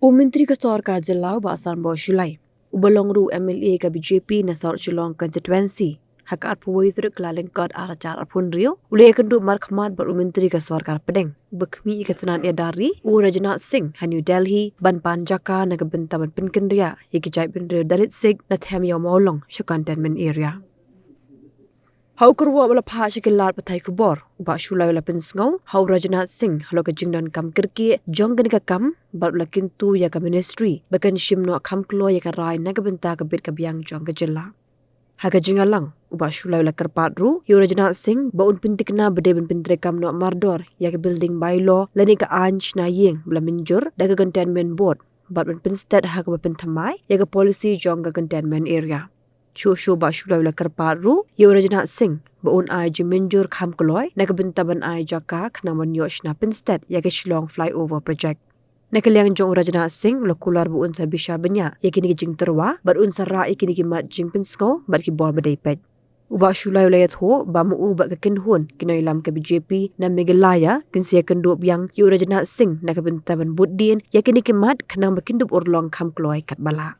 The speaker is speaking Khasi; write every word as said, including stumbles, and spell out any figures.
U Myntri ka Sorkar Jylla u Bah Sanbor Shullai, uba long ruh u M L A ka B J P na South Shillong Constituency, ha ka arphew wei tarik Kyllalyngkot arhajar arphew hynriew, u la ïakynduh markhmat bad u Myntri ka Sorkar Pdeng uba khmih ïa ka tnat ïada ri, u Rajnath Singh, ha New Delhi ban pan jaka na ka bynta ban pynkynriah ïa ki jaitbynriew Dalit Sikh na them ïa u Mawlong sha containment area. Ha u kyrwoh ba la phah sha ki lad pathai khubor, u Bah Shullai u la pynsngew ha u Rajnath Singh halor ka jingdonkam kyrkieh jong kane ka kam bad u la kyntu ïa ka Ministry ba kan shim noh kham kloi ïa ka rai na ka bynta ka bit ka biang jong ka jylla. Ha ka jingïalang, u Bah Shullai u la kyrpad ruh ïa u Rajnath Singh ba un pynthikna ba dei ban pyntreikam noh mardor ïa ka Building Bylaw lane ka aiñ shna ïing ba la mynjur da ka Containment Board bad ban pynsted ha kaba pynthymmai ïa ka policy jong ka containment area. Shuh shuh u Bah Shullai u la kyrpad ruh ïa u Rajnath Singh ba un ai jingmynjur kham kloi na ka bynta ban ai jaka khnang ban ïoh shna pynsted ïa ka Shillong Flyover Project. Na ka liang jong u Rajnath Singh u la kular ba un sa bishar bniah ïa kine ki jingtyrwa bad un sa rah ïa kine ki mat jingpynsngew bad ki bor ba dei peit. U Bah Shullai u la ïathuh ba ma u bad ka kynhun ki nongïalam ka B J P na Meghalaya kin sa ïakynduh biang ïa u Rajnath Singh na ka bynta ban bud dien ïa kine ki mat khnang ba kin dup urlong kham kloi katba lah.